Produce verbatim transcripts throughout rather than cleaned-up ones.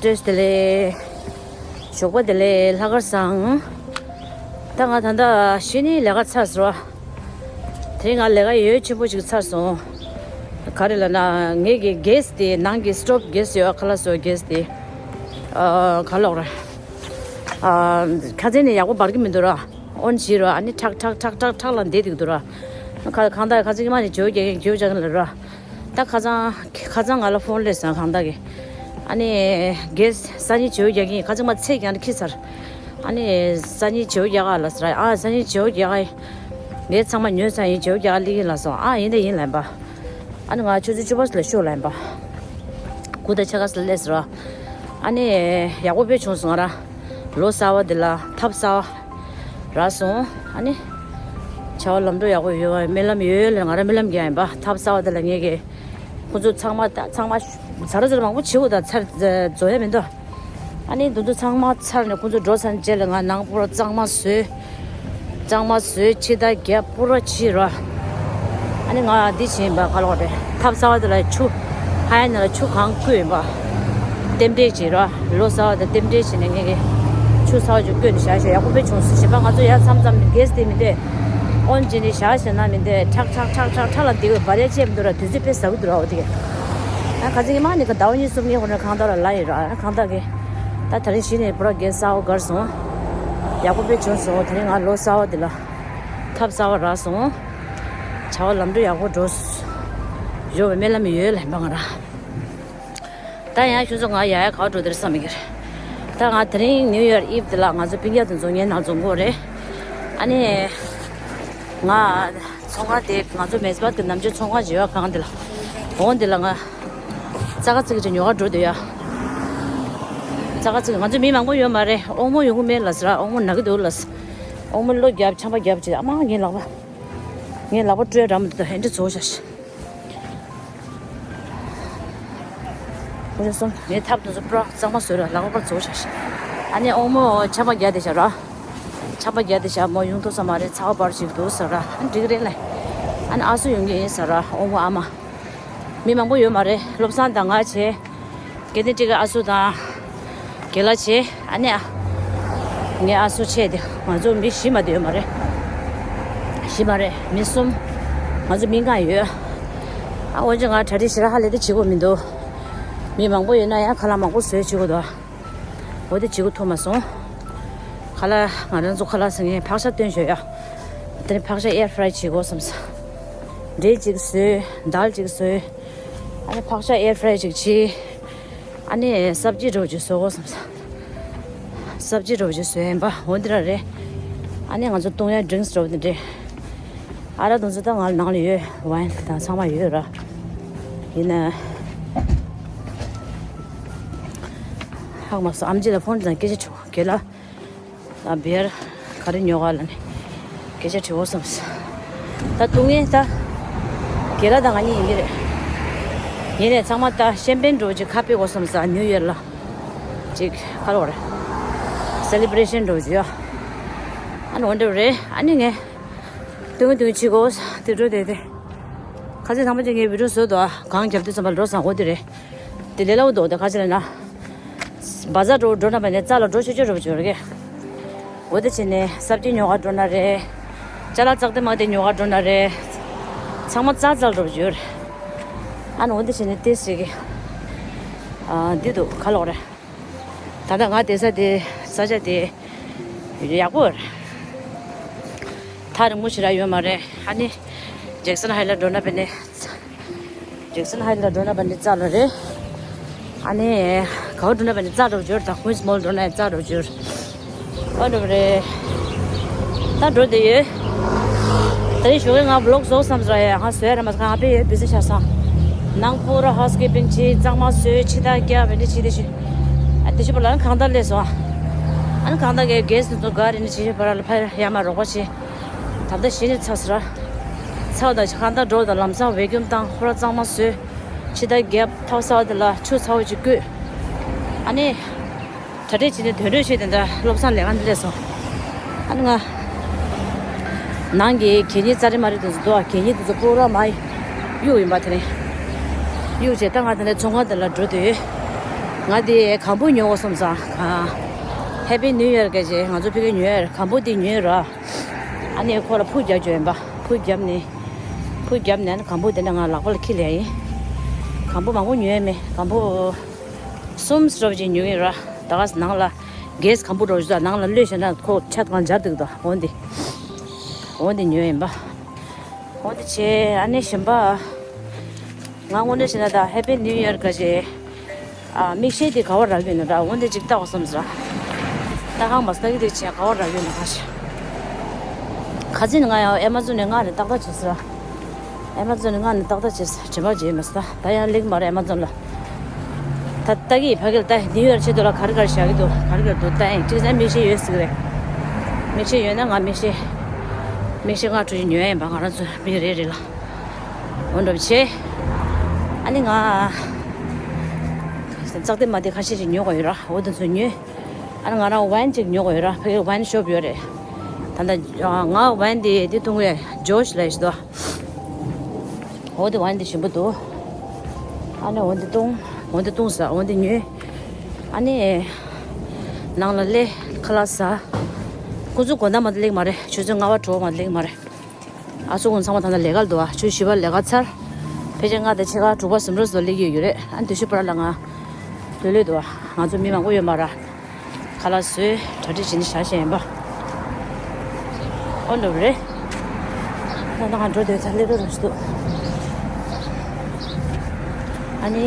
བཀྲ་ཤིས་བདེ་ལེགས། ཞོགས་པ་བདེ་ལེགས། ལྷག་དཀར་བཟང་། ད་ང་ད་ལྟ་གཞི་ནས་ལས་ཀ་ཚར་སོང་། དེ་རིང་ང་ལས་ཀ་ཡོད་ཆེན་པོ་ཞིག་ཚར་སོང་། ག་རེ་ལབ་ན་ངེད་ཀྱི་གེ་སི་དེ་ནང་གི་སི་ཊོབ་གེ་སི་ཡོད། ཁ་ལག་བཟོ་གེ་སི་དེ། ཨ། ག་ལབ་དགོས་རེད། ཨ། ཁ་ཚན་ནས་ཡག་པོ་འབར་གྱི་མི་འདུག་ར། ཨོན་བྱས་ར། ཨ་ནི་ཁྲག་ཁྲག་ཁྲག་ཁྲག་ཁྲག་ལ་འདེད་འདུག་ར། ཁ་གང་ལྟར་ཁ་ཚན་གྱི་མ་ནས་བྱོས་རྒྱག་གིན་བྱོས་རྒྱག་གིན་ལ་ར། ད་ཁ་སང་ཁ་སང་ང་ལ་ཕོན་སླེབས་སོང་། གང་ལྟར་གི། ཨ་ནི་གེ་སི་སང་ཉིན་བྱེའུ་རྒྱག་གིན། ཁ་སང་མ་ཚེས་བརྒྱད་ནས་འཁྱེར་ཚར། ཨ་ནི་སང་ཉིན་བྱེའུ་རྒྱག་ག་ལབ་ཟེར། ཨ། སང་ཉིན་བྱེའུ་རྒྱག་ག་ངས་ཚང་མ་ཉོས་ཚར་ཡིན། བྱེའུ་རྒྱག་ག་སླེབས་ཀྱི་ཡིན་ལབ་སོང་། ཨ། ཡིན་ད་ཡིན་ལབ་པ། ཨ་ནི་ང་ཆུ་ཚོད་བཅུ་པ་ཙམ་ལ་ཤོག་ལབ་པ། དགུ་དང་ཕྱེད་ཀ་ཙམ་ལ་སླེབས་ཟེར་བ། ཨ་ནི་ཡག་པོ་དཔེ་བྱུང་སོང་ང་ར། ལོ་གསར་པ་འདི་ལ་ཐབ་གསར་པ་རག་སོང་། ཨ་ནི་བྱ་བ་ལམ་འགྲོ་ཡག་པོ་ཡོད། སྨོན་ལམ་ཡོད་ལ་ང་ར་སྨོན་ལམ་རྒྱག་ཡིན་པ། ཐབ་གསར་པ་འདི་ལ་ངེད་ཀྱི་ཁོང་ཚོ་ཚང་མ་ད་ཚང་མ་ཟ་ར་ཟ་ར་མང་པོ་བྱེད་དགོས། ད་ཚར་རྫོགས་ཡ་མི་འདུག་ཨ་ནི་འདི་ཚོ་ཚང་མ་ཚར་ནས་ཁོང་ཚོ་འགྲོ་ཚར་རྗེས་ལ་ང་ནང་པུ་ར་གཙང་མ་བཟོས། གཙང་མ་བཟོས། ཕྱི་ཟླ་བརྒྱད་པུ་ར་ཕྱི་ར། ཨ་ནི་ང་འདི་བྱས་ཡིན་པ། ག་ལབ་དགོས་རེད། ཐབ་གསར་པ་དེ་ལ་ཆུ་ཧ་ཡ་ནང་ལ་ཆུ་གང་བསྐོལ་ཡིན་པ། རྟེན་འབྲེལ་བྱས་ར། ལོ་གསར་པ་དང་རྟེན་འབྲེལ་བྱས་ནས་ངེད་ཀྱི་ཆུ་གསར་པ་ཅིག་བསྐོལ་ནས་བཞག་བཞག་ཡག་པོ་དཔེ་བྱུང་སོང་། བྱས་པ་ང་ཚོ་ཡར་མཚམས་མཚམས་གེ་སི་དེ་མི་འདོད། ཨོན་བྱས་ནས་བཞག་བཞག་ན་མི་འདོད། ཁྲག་ཁྲག་ཁྲག་ཁྲག་ཁྲག་ལ་འདི་བའི་འབར་ཡ་བྱས་མི་འདུག་ར། དུས་ཚོད་དཔེ་ཟ་གི་འདུག་ར། འོ་དེ་གས། ཨ། ཁ་ཚིག་ཉི་མ་ནི་ཁ་ཟླ་བ་གཉིས་གསུམ་གཉིས་ཧོ་ནས་གང་ལྟར་ལ་ལ་ཡིན་ར། ཨ། གང་ལྟར་གི། ད་དེ་རིང་གཞི་ནས་པུ་ར་གེ་སི་གསར་པ་བསྒར་སོང་། ཡག་པོ་དཔེ་བྱུང་སོང་། དེ་རིང་ང་ལོ་གསར་པ་འདི་ལ་ཐབ་གསར་པ་རག་སོང་། བྱ་བ་ལམ་འགྲོ་ཡག་པོ་འགྲོ་ཡོད་པའི་སྨོན་ལམ་ཡོད་ལབ་པ་ང་ར། ད་ཡང་ཁྱོད་ཚོ་ང་ཡ་ཡ་ག་པར་འགྲོ་དེར་བསམ་གི་རེད། ད་ང་དེ་རིང་ནིའུ་ཡར་ཨིབ་དེ་ལ་ང་ཚོ་སྤུན་ཀྱག་དེ་ཚོ་ངའི་ནང་འཛོམས་དགོས་རེད། ཨ་ནི་ང་ཚོང་ཁང་དེ་ང་ཚོ་མེས་པ་གི་ནམ་རྒྱུན་ཚོང་ཁང་བྱེད་ཡག་གང་དེ་ལ། འོང་དེ་ལ་ང་ཙག་ཙིག་ཅིག་ཉོ་ག་འགྲོ་འདོད་ཡ། ཙག་ཙིག་ང་ཚོ་མི་མང་པོ་ཡོད་མ་རེད། དབང་མོ་ཡོང་གི་མེད་ལབ་ཟེར། དབང་མོ་ན་གི་འདུག་ལབ་ཟེར། དབང་མོ་གློ་རྒྱབ་ཆམ་པ་རྒྱབ་བྱས། ཨ་མ་ངའི་ལག་པ། ངའི་ལག་པ་བཀྲུས་འདྲ་མི་འདུག་ད་ཧེ་འདྲ་བཟོ་བྱ་ཞིག་ཁོ་ཚོ་གསུམ་ངའི་ཐབ་དེ་ཚོ་པུ་ར་གཙང་མ་བཟོས་ར། ལག་པ་པར་བཟོ་བྱ་ཞིག་ཨ་ནི་དབང་མོ་ཆམ་པ་རྒྱག་བསྡད་བཞག་ར། ཆམ་པ་རྒྱག་བསྡད་བཞག་མོ་ཡོང་ཐུབ་ས་མ་རེད། ཚ་བ་འབར་བཞིན་འདུག་ཟེར་ར། ཨ་ནི་འགྲིག་གི་རེད་ལབ། ཨ་ནི་ཨ་སུ་ཡོང་གི་ཡིན་ཟེར་ར། དབང་མོ་ཨ་མ། མི་མང་པོ་ཡོད་མ་རེད། བློ་བཟང་དང་ང་བྱས། དགེ་འདུན་ཊི་ཀའི་ཨ་སུ་དང་། དགེ་ལགས་བྱས། ཨ་ནི་ཨ། ངའི་ཨ་སུ་བྱས་ཏེ་ང་ཚོ་མི་བཞི་མ་གཏོགས་ཡོད་མ་རེད། བཞི་མ་རེད། མི་གསུམ། ང་ཚོ་མི་ལྔ་ཡོད། ཨ། འོན་ཀྱང་ང་གྲ་སྒྲིག་ཞེ་དྲག་ཧ་ལས་དེ་བྱེད་དགོས་མི་འདུག་མི་མང་པོ་ཡོད་ན་ཡང་ཁ་ལག་མང་པོ་བཟོས་བྱེད་དགོས་འདུག་འོ་དེ་བྱེད་དགོས་ཐུབ་མ་སོང་། ཁ་ལག་ང་རང་ཚོ་ཁ་ལག་ཟ་མཁན་ཕག་ཤ་བཏོན་ཞོག་ཡ། དེ་ནས་ཕག་ཤ་ཨེར་ཕ་རའི་བྱེད་དགོས་བསམ་སོང་། འབྲས་གཅིག་བཟོས། དལ་གཅིག་བཟོས། ཨ་ནི་ཕག་ཤ་ཨེར་ཕ་རའི་གཅིག་བྱས། ཨ་ནི་སབ་ཇི་འདྲ་བོ་ཅིག་བཟོ་དགོས་བསམ་སོང་། སབ་ཇི་འདྲ་བོ་ཅིག་བཟོས་ཡིན་པ། འོ་འདི་ར་རེད། ཨ་ནི་ང་ཚོ་བཏུང་ཡ་ཌི་རིང་སི་འདྲ་བོ་འདི་འདྲས། ཨ་རག་དེ་ཚོ་ད་ང་ནང་ལ་ཡོད། ཝའིན་དང་ཚང་མ་ཡོད་ར། ཡིན་ན། ཧ་གོ་མ་སོང་། ཨམ་ཆི་ལ་ཕོན་དང་སྐད་ཆ་དྲིས། དགེ་ལགས། ཨ། བི་ཡར་ག་རེ་ཉོ་ག་ལབ་ནས་སྐད་ཆ་དྲི་དགོས་བསམ་སོང་། ད་དུང་ངས་ད་དགེ་ལགས་དང་ང་གཉིས་ཡིན་གྱི་རེད། ཡིན་ནས་ཚང་མ་ད་ཤེམ་པེན་འདྲ་བོ་ཅིག་ཁ་ཕྱེ་དགོས་བསམ་སོང་། ནིའུ་ཡར་ལ་ཅིག་ག་རེ་རེད། སེ་ལི་བྷི་རེ་ཤན་འདྲ་བོ་ཅིག་ཡོད། ཨ་ནི་འོ་འདྲ་བོ་རེད། ཨ་ནི་ངས་དུང་དུང་བྱེད་དགོས་དེ་འགྲོ་དེ་དེ། ཁ་ཚིག་དང་པོ་ཅིག་ངས་བི་ཌིའོ་བཟོས་འདུག་ཨ། གང་རྒྱབ་དུས་ཙམ་པ་ལོ་བཟང་འོ་དེ་རེད། དེ་ལས་སླ་བོ་འདུག་དེ་ག་ཅི་ལབ་ན། བ་ཛར་འགྲོ་འགྲོ་ན་བ་ནས་རྩ་ལ་འགྲོ་ཆོག་ཆོག་འགྲོ་བཅུག་རེད། འོ་དེ་བྱས་ནས་སབ་ཇི་ཉོ་ག་འགྲོ་ན་རེད། ཅ་ལག་ཙག་དེ་མ་དེ་ཉོ་ག་འགྲོ་ན་རེད། ཚང་མ་རྩ་རྩ་ལ་འགྲོ་བཅུག་རེད། ཨ་ནི་འོ་དེ་བྱས་ནས་དེ་ཟེར་གི། ཨ། འདི་འདུག་ག་ལབ་དགོས་རེད། ད་ལྟ་ང་བསྡད་ས་དེ་ས་ཆ་དེ་ཡག་པོ་རེད། ཐག་རིང་པོ་ཞེ་དྲག་ཡོད་མ་རེད། ཨ་ནི་ཇེག་སན་ཧའི་ལ་འགྲོ་ན་བ་ནས། ཇེག་སན་ཧའི་ལ་འགྲོ་ན་བ་ནི་རྩ་ལ་རེད། ཨ་ནི་ག་པར་འགྲོ་ན་བ་ནི་རྩ་འགྲོ་བཅུག་རེད། ད་ཀུན་སི་མོལ་འགྲོ་ན་ཡང་རྩ་འགྲོ་བཅུག་རེད། ཨ་འགྲོ་རེད། ད་འགྲོ་བསྡད་ཡོད། ད་རིང་ཞོགས་ཀས་ང་བི་ལོག་བཟོ་བསམ་ཟེར་ཡ། ང་བཟོ་ཡ་ར་མ་ཟེར། ང་དཔེ་ཡོད་བི་ཟི་ཆགས་སོང་། ནང་པུ་ར་ཧའུ་སི་ཀིབ་པིང་བྱས། གཙང་མ་བཟོས། ཕྱི་ཐག་རྒྱབ་བ་འདི་བྱས། དེ་བྱས། ཨ། དེ་བྱས་པ་ལ་གང་ལྟར་སླེབས་སོང་། ཨ་ནི་གང་ལྟར་གྱི་གེ་སི་དེ་ཚོ་ག་རེ་ནི་བྱས་བྱས་པ་ར་ལ་ཕར་ཡར་མར་རོགས་པ་བྱས། ད་ལྟ་གཞི་ནས་ཚར་སོང་ར། ཚར་དང་གང་ལྟར་འགྲོ་དང་ལམ་སང་ཝེ་ཀྱུམ་བཏང་། ཧོ་ར་གཙང་མ་བཟོས། ཕྱི་ཐག་རྒྱབ། ཐག་གསར་པ་དེ་ལ་ཆུ་ཚ་པོ་ཅིག་བསྐོལ། ཨ་ནི། གྲ་སྒྲིག་བྱས་ནས་དོན་འགྲུབ་བྱས། དེ་འདྲ་བློ་བཟང་ལས་ཀ་འདི་སླེབས་སོང་། ཨ་ནི་ང་། ནང་གི་གད་སྙིགས་རྩ་རི་མ་རི་དེ་ཚོ་འདུག་ཨ། གད་སྙིགས་དེ་ཚོ་པུ་ར་མར་གཡུགས་ཡིན་པ། དེ་ནས་གཡུགས་བྱས། ད་ང་དེ་ནས་ཚོང་ཁང་དེ་ལ་འགྲོ་འདོད་ཡོད། ང་དེ་གམ་བུ་ཉོ་དགོས་བསམ་སོང་། Happy New Year་ག་ཅེ་ང་ཚོ་ཕ་གི་ཉོ་ཡར་གམ་བུ་དེ་ཉོས་ར། ཨ་ནི་ཁོ་ལ་ཕུ་རྒྱག་རྒྱུ་ཡིན་པ། ཕུ་བརྒྱབ་ནས། ཕུ་བརྒྱབ་ནས་ཨ་ནི་གམ་བུ་དེ་འདྲ་ང་ལག་པ་ལ་འཁྱེར་ལེ་ཡིན། གམ་བུ་མང་པོ་ཉོས་མེད། གམ་བུ་གསུམ་སོ་བཞི་ཉོས་ཡིན་ར། ད་ག་ནང་ལ་གེས་གམ་བུ་འགྲོ་བཞུ་ད་ནང་ལ་གློད་བྱས་ན་ཁོ་ཆ་གང་སྦྱར་འདུག་ད་འོན་ཏེ། འོན་ཏེ་ཉོས་ཡིན་པ། འོན་ཏེ་ཆེ་ཨ་ནི་གཞན་པ། ང་དངོས་གནས་བྱས་ན་ད་Happy New Year་ག་ཅེ། ཨ་མིག་ཤེལ་དེ་ག་བར་རག་གི་ཡོད་ན་ར། འོན་ཏེ་ཅིག་ལྟ་བ་བསམ་ཟེར། ལྟ་ཁང་མ་ལྟ་གི་དེ་བྱས་ག་བར་རག་གི་ཡོད་ན་ཁ་ཤས། ཁ་ཚིག་ང་ཡང་Amazon་ནས་ང་ནས་ཏག་ཏག་བྱས་ཟེར། Amazon་ནས་ང་ནས་ཏག་ཏག་བྱས་ཟེར། དྲན་པ་བརྗེད་མ་ཟེར། ད་ཡང་ལེགས་མ་རེད་Amazon་ལ། ད་ལྟ་གི་ཕ་གིར་ད་New Year་ཆེད་དུ་ལ་ག་རེ་ག་རེ་བཞག་གི་འདུག་ག་རེ་ག་རེ་འདུག་ལྟ་ཡིན། གཅིག་ཟ་མིག་ཤེལ་ཡོད་ཟེར་གི་རེད། མིག་ཤེལ་ཡོད་ན་ང་མིག་ཤེལ། མིག་ཤེལ་ལྔ་དྲུག་ཅིག་ཉོ་ཡ་ཡིན་པ། ང་རང་ཚོ་མི་རེ་རེ་ལ། འོ་འདྲ་བྱས། ཨ་ནི་ང་ཙག་དེ་མ་དེ་ཁ་ཤས་ཤིག་ཉོ་དགོས་ཡོད་ར། འོ་དེ་ཚོ་ཉོས། ཨ་ནི་ང་རང་ཝའིན་ཅིག་ཉོ་དགོས་ཡོད་ར། ཕ་གི་ཝའིན་ཤོབ་ཡོད་རེད། ད་ལྟ་ང་ཝའིན་དེ་དེ་འཐུང་གི་ཡོད། ཇོཤ་ལབ་ཞིག་འདུག་འོ་དེ་ཝའིན་དེ་ཞིམ་པོ་འདུག་ཨ་ནི་འོ་དེ་བཏུང་། འོ་དེ་བཏུང་ཟ། འོ་དེ་ཉོས། ཨ་ནི་ནང་ལ་སླེབས་ཁ་ལག་ཟ། ཁོ་ཚོ་དགོང་དག་མ་གཏོགས་སླེབས་མ་རེད། ཆུ་ཚོད་ལྔ་པ་དྲུག་པ་མ་གཏོགས་སླེབས་མ་རེད། ཨ་ཚོ་ཁོང་ཚང་མ་ད་ལྟ་ལས་ཀ་ལ་འདུག་ཨ། ཆུ་བཞི་པ་ལས་ཀ་ཚར། ཕལ་ཆེར་ལྔ་དང་ཕྱེད་ཀ་དྲུག་པ་ཟིན་འགྲོ་ཟེར་སླེབས་ཀྱི་ཡོད་རེད། ཨ་ནི་དེ་ཤུ་པར་ལ་ང་ལོས་ལོས་འདུག་ཨ། ང་ཚོ་མི་མང་པོ་ཡོད་མ་རེད། ཁ་ལག་བཟོས་གྲ་སྒྲིག་བྱས་ནས་བཞག་བཞག་ཡིན་པ། ཨོ་འགྲོ་རེད། ད་ང་འགྲོ་དུས་ད་སླེབས་འགྲོ་རུ་འདུག་ཨ་ནི།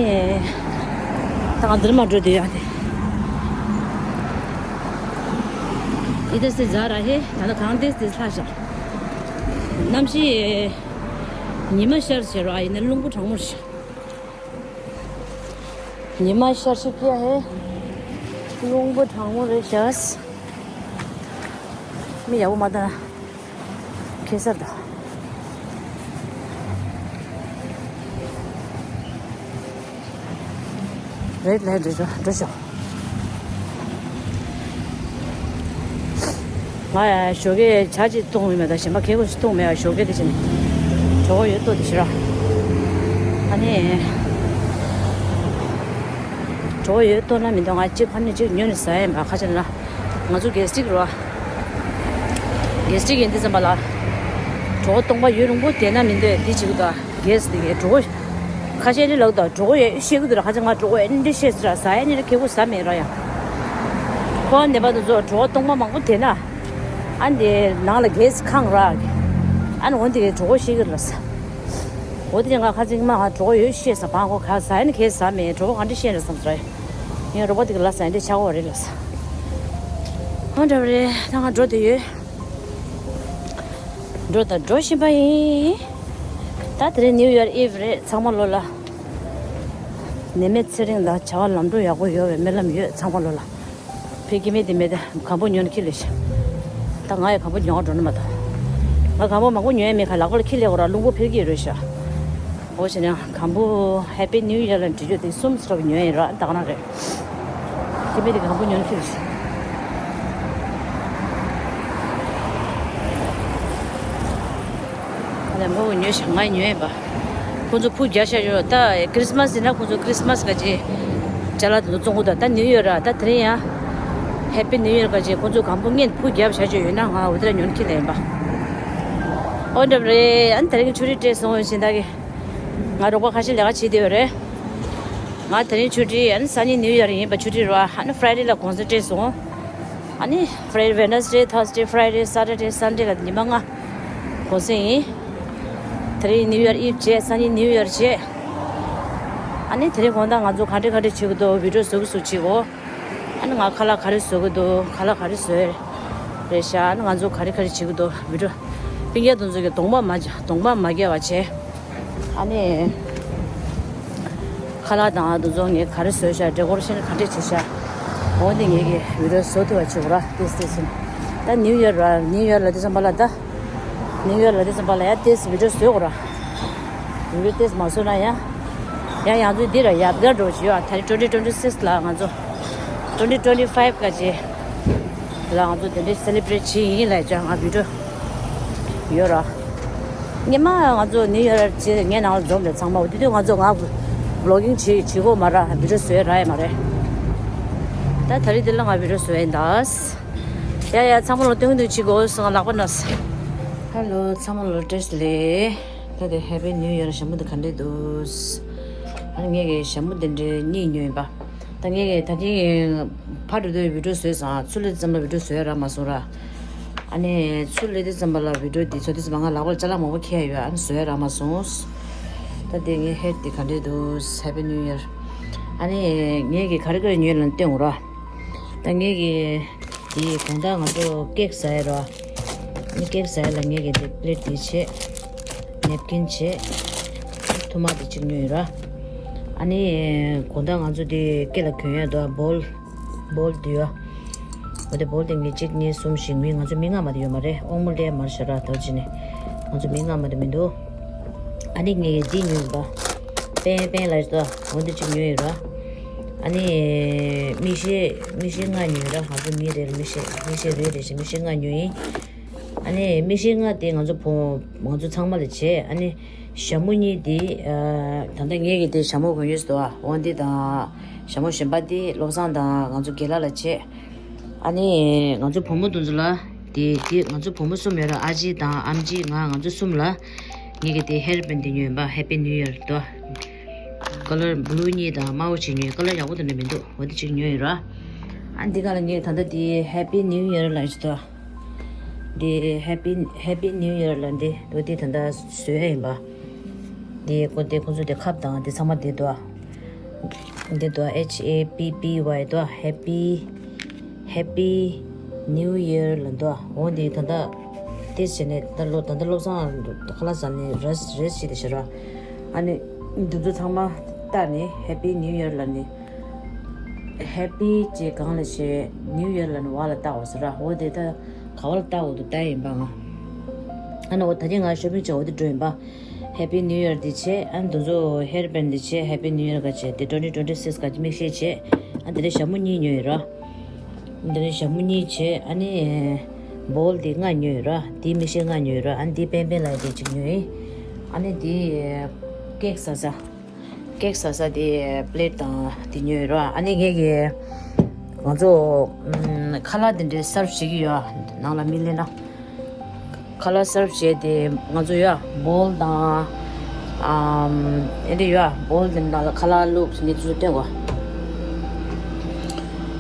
ད་ང་འདིར་མ་འགྲོ་དུས་ཡང་དེ། ཨི་ད་སི་ཛ་ར་ཧེ། ད་ལྟ་གང་དེ་དེ་ལྷག་བཞག་གནམ་གཤིས། ཉི་མ་ཤར་བྱེད་རོགས་ཡིན་ན་རླུང་བུ་གྲང་མོ་རེད། ཉི་མ་ཤར་ཤར་ཀྱི་ཧེ། རླུང་བུ་གྲང་མོ་རེད་ཤག་མི་ཡག་པོ་མ་ལྟ་ན་ཁེ་སར་དང་། རེད་ལས་འགྲོ་འགྲོ་འགྲོ་ཤོག་ང་ཡང་ཞོགས་ཀས་ཇ་གཅིག་བཏུང་ཡོད་མེད་ད། གཞན་པ་གལ་ཁོ་ཞིག་བཏུང་མེད་པ། ཞོགས་ཀས་དེ་བྱས་ནས་གྲོད་ཁོག་ཡོད་ལྟོ་དེ་ཞིག་ར། ཨ་ནི། གྲོད་ཁོག་ཡོད་ལྟོ་ན་མི་འདུག་ང་གཅིག་ཕ་ནས་གཅིག་ཉོས་ནས་ཟ་ཡ་ཡིན་པ། ཁ་ཆེ་ན་ང་ཚོ་གེ་སི་ཊིག་རོ། གེ་སི་ཊིག་ཡིན་དུས་ཙམ་པ་ལ། གྲོད་ཁོག་སྟོང་པ་ཡུན་རིང་པོ་བསྡད་ན་མི་འདོད་འདི་བྱེད་ཀྱི་འདུག་གེ་སི་དེ་གའི་གྲོད་ཁོག་ཁ་ཤས་ནི་ལག་དང་གྲོད་ཁོག་ཡ་ཤེས་ཀྱི་འདུག་ར། ཁ་ཤས་ང་གྲོད་ཁོག་ཨེ་འདྲ་ཤེས་ཟེར་ར། ཟ་ཡ་ནི་ར་ཁེ་པོ་ཟ་མེད་ར་ཡ། ཁོ་ནད་པ་དེ་ཚོ་གྲོད་ཁོག་སྟོང་པ་མང་པོ་དེ་ན། ཨ་འདི་ནང་ལ་གེ་སི་ཁེངས་ར། ཨ་ནི་འོ་འདི་གའི་གྲོད་ཁོག་ཤེས་ཀྱི་ར་ཟ། འོ་དེ་ང་ཁ་ཚིག་མ་ང་གྲོད་ཁོག་ཡོད་ཤེས་ཟ། བང་ཁོ་ག་ཟ་ཡ་ནི་ཁེ་ཟ་མེད། གྲོད་ཁོག་ག་འདྲ་ཤེས་ར་བསམ་ཟ་ར། ངས་རོགས་པ་དེ་ག་ལ་ཟ་ཡ་འདི་ཆག་གོ་རེད་ལ་ཟ། ཨ་འདྲ་བ་རེད། ད་ང་འགྲོ་དེ་ཡོད། འགྲོ་དང་འགྲོ་བཞིན་པ་ཡིན། ད་དེ་རིང་ནིའུ་ཡར་ཨིབ་རེད། ཚང་མ་ལོ་ལ་ནད་མེད་ཚེ་རིང་དང་བྱ་བ་ལམ་འགྲོ་ཡག་པོ་ཡོད་པའི་སྨོན་ལམ་ཡོད། ཚང་མ་ལོ་ལ་ཕ་གི་མེད་དེ་མེད་དེ་གམ་བུ་ཉོ་ནས་འཁྱེར་ལེ་ཤི། ད་ང་ཡི་གམ་བུ་ཉོ་འགྲོ་ནི་མ་གཏོགས། ང་གམ་བུ་མང་པོ་ཉོ་ཡ་མེད་ཁ། ལག་པ་ལ་འཁྱེར་ལེ་གོ་ར་རླུང་བུ་འཕེར་གྱི་ཡོད་རེད་ཤག་འོ་བྱས་ན་གམ་བུ་Happy New Year་ལ་འབྲི་རྒྱུ་དེ་གསུམ་སོགས་ཉོས་ཡིན་ར། ད་ག་ན་རེད། དེ་མི་དེ་གམ་བུ་ཉོ་ནས་ཕེབས་ཤིག་ཨ་ནི་མོ་ཉོས་ཤག་ང་ཉོས་ཡིན་པ། ཁོང་ཚོ་ཕུ་རྒྱག་བཞག་ཡོད། ད་ཁྲི་སི་མ་སི་ཡིན་ན་ཁོང་ཚོ་ཁྲི་སི་མ་སི་ག་ཅེ་ཅ་ལག་དེ་ཚོ་བཙོང་གི་འདུག་ད་ནིའུ་ཡར་ར། ད་དེ་རིང་ཡང་Happy New Year་ག་ཅེ་ཁོང་ཚོ་གམ་བུ་སྔོན་ཕུ་རྒྱབ་བཞག་ཡོད་ན་ང་འོ་དེ་ལ་ཉོ་ནས་ཁྱེར་ལེ་ཡིན་པ། འོ་འདྲ་རེད། ཨ་ནི་དེ་རིང་གི་ཆུ་རིས་སྤྲད་སོང་བ་བཞིན་ད་གི་ང་རོགས་པ་ཁ་ཤས་ལས་ཀ་བྱེད་བསྡད་ཡོད་རེད། ང་དེ་རིང་ཆུ་ཊི། ཨ་ནི་སང་ཉིན་ནིའུ་ཡར་ཡིན་པ་ཆུ་ཊི་རེད་པ། ཨ་ནི་ཕ་རའི་ཌེ་ལ་གུང་སེང་སྤྲད་སོང་། ཨ་ནི་ཕ་རའི་ཌེ། ཝེ་ནེ་སི་ཌེ། ཐར་སི་ཌེ། ཕ་རའི་ཌེ། སེ་ཊར་ཌེ། སན་ཌེ་ལ་ཉི་མ་ལྔ་གུང་སེང་ཡིན། དེ་རིང་ནིའུ་ཡར་ཨིབ་བྱས། སང་ཉིན་ནིའུ་ཡར་བྱས། ཨ་ནི་དེ་རིང་དགོང་དག་ང་ཚོ་ག་འདྲ་ག་འདྲ་བྱེད་ཀྱི་འདུག་བི་ཌི་ཡོ་བཟོ་གི་བཟོ་བྱེད་གོ་ཨ་ནི་ང་ཁ་ལག་ག་རེ་བཟོ་གི་འདུག་ཁ་ལག་ག་རེ་བཟོས་རེད་ཤག་ཨ་ནི་ང་ཚོ་ག་རེ་ག་རེ་བྱེད་ཀྱི་འདུག་བི་ཌི་ཡོ། སྤུན་ཀྱག་དེ་ཚོ་གི་གདོང་པ་མ་གདོང་པ་མ་རྒྱག་པ་བྱས། ཨ་ནི། ཁ་ལག་དང་དེ་ཚོ་ངས་ག་རེ་བཟོས་ཤག་ཌེ་ཀོ་རེ་ཤན་ག་འདྲས་བྱས་ཤག་འོ་འདི་ངས་ཀྱི་བི་ཌི་ཡོ་བཟོ་ཐུབ་པ་བྱེད་དགོས་ར། ཏེས་ཏེས་ཡིན། ད་ནིའུ་ཡར་ར། ནིའུ་ཡར་ལ་དེ་ཙམ་པ་ལ་ད། ནིའུ་ཡར་ལ་དེ་ཙམ་པ་ལ་ཡ་ཏེས་བི་ཌི་ཡོ་བཟོ་དགོས་ར། བི་ཌི་ཡོ་ཏེས་མ་བཟོ་ན་ཡ། ཡ་ཡང་ཚོད་འདི་ར་ཡ་བརྒལ་འགྲོ་བྱེད་ཡོད། ད་རེས་ཊུ་ཝེན་ཊི་ཊུ་ཝེན་ཊི་སིགས་ལ་ང་ཚོ། ཊུ་ཝེན་ཊི་ཊུ་ཝེན་ཊི་ཕའིབ་ག་ཅེ། ལ་ང་ཚོ་དེ་འདྲའི་སེ་ལེ་བྷི་རེཊ་བྱེད་ཡིན་ལབ་ཅག་ང་བི་ཌི་ཡོ་ཡོད་ར། སྔོན་མ་ང་ཚོ་ནིའུ་ཡར་ཅེ་ངའི་ནང་ལ་འཛོམས་རེད་ཚང་མ། འོ་དེ་དུས་ང་ཚོ་ང་བི་ལོག་གིང་བྱེད་བྱེད་གོ་མ་ར། བི་ཌི་ཡོ་བཟོས་ར་ཡ་མ་རེད། ད་ད་རེས་འདི་ལ་ང་བི་ཌིའོ་བཟོ་ཡིན་ད། ཡ་ཡ། ཚང་མ་ལ་སྟོན་གྱི་འདུག་ཅིག་གོ་སོང་། ང་ལག་པ་ན་ས། ཧེ་ལོ། ཚང་མ་ལ་བཀྲ་ཤིས་བདེ་ལེགས། ད་དེ་ཧེ་པི་ནིའུ་ཡར། ཞྭ་མོ་འདི་ག་འདྲས་འདུག་ཨ་ནི་ངས་ཀྱི་ཞྭ་མོ་འདི་འདྲས་གཉིས་ཉོས་ཡིན་པ། ད་ངས་ཀྱི་ད་ཐེངས་ཕར་འགྲོ་དུས་བི་ཌིའོ་བཟོས་སོང་། ཚུར་སླེབས་ཙམ་ལ་བི་ཌིའོ་བཟོ་ཡ་རག་མ་སོང་ར། ཨ་ནི་ཚུར་སླེབས་དུས་ཙམ་པ་ལ་བི་ཌིའོ་འདི་བཟོ་དུས་ཙམ་པ་ང་ལག་པར་ཅ་ལག་མང་པོ་འཁྱེར་ཡོད། ཨ་ནི་བཟོ་ཡ་རག་མ་སོང་། ད་དེ་ངའི་ཧེ་ཊི་འདི་ག་འདྲས་འདུག་ཧེ་པི་ནིའུ་ཡར། ཨ་ནི་ངས་ཀྱི་ག་རེ་ག་རེ་ཉོས་ལབ་ན་སྟོན་འོ་ར། ད་ངས་ཀྱི་དེ་དགོང་དག་ང་ཚོ་ཀེག་ཟ་ཡ་ར། ཨ་ནི་ཀེག་ཟ་ཡ་ལ་ངས་ཀྱི་དེ་པི་ལེཊ་དེ་བྱས། ནེབ་ཀིན་བྱས། ཐུར་མ་དེ་གཅིག་ཉོས་ཡོད་ར། ཨ་ནི་དགོང་དག་ང་ཚོ་དེ་སྐེ་ལ་གྱོན་ཡ་འདུག་བོལ། བོལ་དེ་ཡོད། འོ་དེ་བོལ་དེ་ངས་གཅིག་གཉིས་གསུམ་བཞི། མི་ང་ཚོ་མི་ལྔ་མ་དེ་ཡོད་མ་རེད། དབང་མོ་ལས་མར་ཤ་ར་ཐོ་ཅི་ནས། ང་ཚོ་མི་ལྔ་མ་དེ་མི་འདུག་ཨ་ནི་ངས་འདི་ཉོས་ཡོད་པ། པན་པན་ལ་ཡོད་དོ། འོ་འདི་གཅིག་ཉོས་ཡོད་ར། ཨ་ནི་མིག་ཤེལ། མིག་ཤེལ་ལྔ་ཉོས་ར། ང་ཚོ་མི་རེ་ལ་མིག་ཤེལ། མིག་ཤེལ་རེ་རེ་བཞིན་མིག་ཤེལ་ལྔ་ཉོས་ཡིན། ཨ་ནི་མིག་ཤེལ་ལྔ་དེ་ང་ཚོ་བུ་ང་ཚོ་ཚང་མ་ལ་བྱས། ཨ་ནི་ཞྭ་མོ་གཉིས་དེ་ད་ལྟ་ངས་ཀྱི་དེ་ཞྭ་མོ་གོན་ཡོད་དོ། འོ་འདི་དང་ཞྭ་མོ་གཞན་པ་དེ་བློ་བཟང་དང་ང་ཚོ་རྒན་ལགས་ལ་བྱས། ཨ་ནི་ང་ཚོ་བུ་མོ་དེ་ཚོ་ལ་དེ་དེ་ང་ཚོ་བུ་མོ་གསུམ་ཡོད་ར། ཨ་ཅེ་དང་ཨམ་ཆི་ང་ང་ཚོ་གསུམ་ལ་ངས་ཀྱི་དེ་ཧེར་བན་དེ་ཉོས་ཡིན་པ། ཧེ་པི་ནིའུ་ཡར་དོ། ཀ་ལར་བྷུ་ལུ་གཉིས་དང་དམར་པོ་གཅིག་ཉོས། ཀ་ལར་ཡག་པོ་དེ་འདྲ་མི་འདུག་འོ་དེ་གཅིག་ཉོས་ཡིན་ར། ཨ་འདི་ག་ལ་ངས་ད་ལྟ་དེ་ཧེ་པི་ནིའུ་ཡར་ལ་ཞུ་དོ། འདི་ཧེ་པི་ཧེ་པི་ནིའུ་ཡར་ལ་འདི་འོ་དེ་ད་ལྟ་བཟོ་ཡ་ཡིན་པ། འདི་ཁོ་འདི་ཁོ་ཚོ་དེ་ཁབ་དང་དེ་ཚང་མ་འདི་འདུག་འདི་འདུག་ཨེཆ་ཨེ་པི་པི་ཝའི་འདུག་ཧེ་པི་ཧེ་པི་ནིའུ་ཡར་ལ་འདུག་འོ་འདི་ད་ལྟ་དེ་བྱས་ནས་ད་ལོ་ད་ལྟ་བློ་བཟང་ཁ་ལག་ཟ་ནས་རེས་རེས་བྱས་ཏེ་བཞག་ར། ཨ་ནི་འདི་ཚོ་ཚང་མ་བཏགས་ནས་ཧེ་པི་ནིའུ་ཡར་ལ་ནི། ཧེ་པི་ཅེས་གང་ལ་བྱེད། ནིའུ་ཡར་ལ་ནི་བ་ལ་བཏགས་འོ་ཟེར་ར། འོ་དེ་ད་ག་བ་ལ་བཏགས་འོ་དུ་བཏགས་ཡིན་པ་ང་། ཨ་ནི་འོ་ད་ཅི་ང་ཤོ་པིང་བྱས་འོ་དེ་འགྲོ་ཡིན་པ། ཧེ་པི་ནིའུ་ཡར་དེ་བྱས། ཨ་ནི་དེ་ཚོ་ཧེར་བན་དེ་བྱས། ཧེ་པི་ནིའུ་ཡར་ག་བྱས་དེ་ཊུ་ཝེན་ཊི་ཊུ་ཝེན་ཊི་སིགས་ག་མིག་ཤེལ་བྱས། ཨ་དེ་ནས་ཞྭ་མོ་གཉིས་ཉོས་ཡོད་ར། དེ་ནས་ཞྭ་མོ་གཉིས་བྱས། ཨ་ནི་བོལ་དེ་ལྔ་ཉོས་ཡོད་ར། དེ་མིག་ཤེལ་ལྔ་ཉོས་ཡོད་ར། ཨ་ནི་དེ་པན་པན་ལ་དེ་གཅིག་ཉོས་ཡིན། ཨ་ནི་དེ་ཀེག་ཟ་ས། ཀེག་ཟ་ས་དེ་པི་ལེཊ་དང་དེ་ཉོས་རོགས། ཨ་ནི་ངས་ཀྱི་ང་ཚོ་ཨམ་ཁ་ལག་དེ་འདྲའི་སརབ་བྱེད་ཀྱི་ཡོད། ནང་ལ་མི་སླེབས་ན་ཁ་ལག་སརབ་བྱས་ཏེ་ང་ཚོ་ཡ་བོལ་དང་ཨམ་ཨེ་འདྲ་ཡོད། བོལ་དེ་ནང་ལ་ཁ་ལག་བླུགས་ནས་ཚུར་སྟོན་གོ།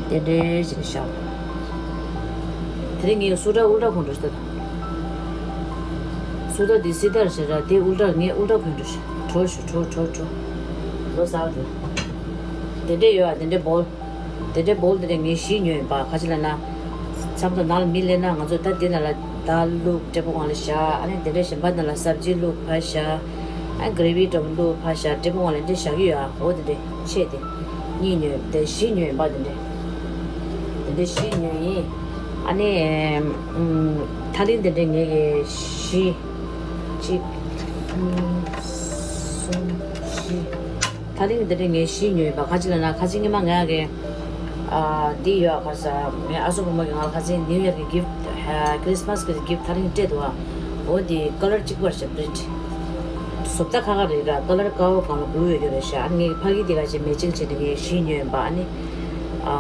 དེ་འདྲའི་ཞིག་བཞག་དེ་རིང་ངས་སུ་ཏྲ་ཨུལ་ཏྲ་གོན་འགྲོ་ཞིག་ད། སུ་ཏྲ་དེ་སི་ཏར་ཞེ་ར་དེ་ཨུལ་ཏྲ། ངས་ཨུལ་ཏྲ་གོན་འགྲོ་ཞིག་འགྲོ་ཞིག་འགྲོ་འགྲོ་འགྲོ། ལོ་གསར་འགྲོ། དེ་འདྲས་ཡོད་ཨ། དེ་འདྲས་བོལ། དེ་འདྲས་བོལ་དེ་འདྲས་ངས་བཞི་ཉོས་ཡིན་པ། ག་ཅི་ལབ་ན། མཚམས་དུ་ནང་ལ་མི་སླེབས་ན་ང་ཚོ་ད་དེ་ནང་ལ་དཱལ་བླུགས་ཏྲེ་པོ་སྒང་ལ་བཞག་ཨ་ནི་དེ་འདྲས་གཞན་པ་ནང་ལ་སབ་ཇི་བླུགས་ཕར་བཞག་ཨ་གྷི་རེ་ཝི་འདྲ་པོ་བླུགས་ཕར་བཞག་ཏྲེ་པོ་སྒང་ལ་འདི་བཞག་གི་ཡོད་ཨ། འོ་དེ་འདྲས་ཆེ་དེ། གཉིས་ཉོས་དེ་བཞི་ཉོས་ཡིན་པ་དེ་འདྲས། དེ་འདྲས་བཞི་ཉོས་ཡིན། ཨ་ནི་ཨམ་ཐག་རིང་དེ་འདྲས་ངས་ཀྱི་བཞི། གཅིག་གསུམ་བཞི། ཐག་རིང་འདི་འདྲས་ངས་བཞི་ཉོས་པ། ག་ཅི་ལབ་ན་ཁ་ཅིག་སྔོན་མ་ང་གི་ཨ་འདི་ཡོད་ག་ས། ངའི་ཨ་ཟུག་བུ་མོ་གིས་ང་ལ་ཁ་ཅིག་ནིའུ་ཡར་གི་གིཕ་ཊི་ཨ་ཁྲི་སི་མ་སི་གི་གིཕ་ཊི་ཐག་རིང་སྤྲད་འདུག་ཨ། འོ་འདི་ཀ་ལར་གཅིག་པ་རེད་ཤག་པི་རིན་ཊི། བཟོ་ལྟ་ཁ་ཁ་རེད་ར། ཀ་ལར་དཀར་པོ་སྒང་ལ་བླུགས་ཡོད་རེད་ཤག་ཨ་ནི་ངའི་ཕ་གི་འདི་ག་ཅིག་མེ་ཅིང་བྱས་ཏེ་ངས་བཞི་ཉོས་ཡིན་པ། ཨ་ནི་ཨ་